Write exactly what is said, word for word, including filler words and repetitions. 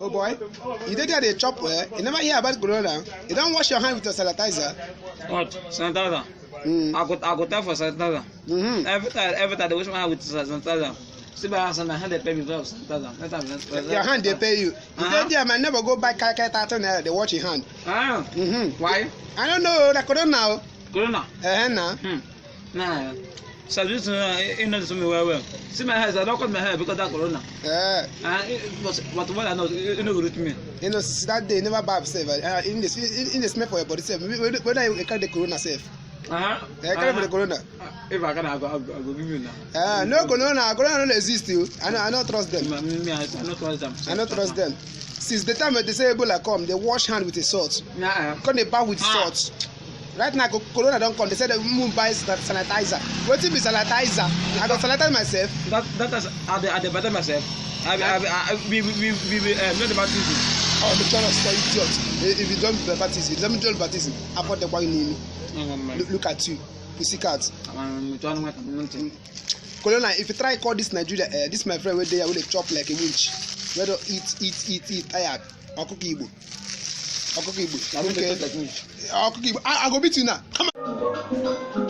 Boy, you dey there dey chop well. You never hear about corona. You don wash your hand with your sanitizer. What? Sanitizer. Mm. I go, I go tell for sanitizer. Mm-hmm. Every time, every time they wash my hand with sanitizer. See my hand, my hand dey pay me for sanitizer. That time, sanitizer. Your hand dey pay you. You Uh-huh. dey there, my neighbor go buy kai kai thirty naira. Dey wash your hand. Ah, Mm-hmm. why? I don't know that corona. Corona. Eh na. Hmm. Nah. So this, uh, you know me well well. See my hair, I don't cut my hair because that corona. Eh. Ah, it, but, but what I know, you, you know, with me. You know, since that day, you never bath yourself. Uh, in this, in, in the smell for your body self. Whether you carry the corona self. Uh-huh. Eh, carry for the corona. If I can, I go, I go, I go give you now. Ah, no corona, corona no exist you. I no, I no trust them. Me, me, I, I no trust them. I no trust them. Since the time they say Ebola come, they wash hand with a salt. Nah. Come they bath with Ah. Salt. Right now, co- corona don come. They say they move buy sa- sanitizer. Wetin be sanitizer? I go sanitize myself. That, that is, I dey, I dey better myself. I, I, I, I, we, we, we, we, we, uh, not the baptism. Oh, the church of idiot. If you don't be baptism, if you don't join baptism, I put the one in me. No, no, man. Look, look at you. You see cat. I'm, I'm trying to make a mountain. Corona, if you try call this Nigeria, uh, this my friend wey dey here wey dey chop like a winch. Wey don eat, eat, eat, eat, tired. Ọkụkọ Igbo. Ọkụkọ Igbo. I don't Okay. get technique. Ọkụkọ Igbo. I, I go beat you now. Come on.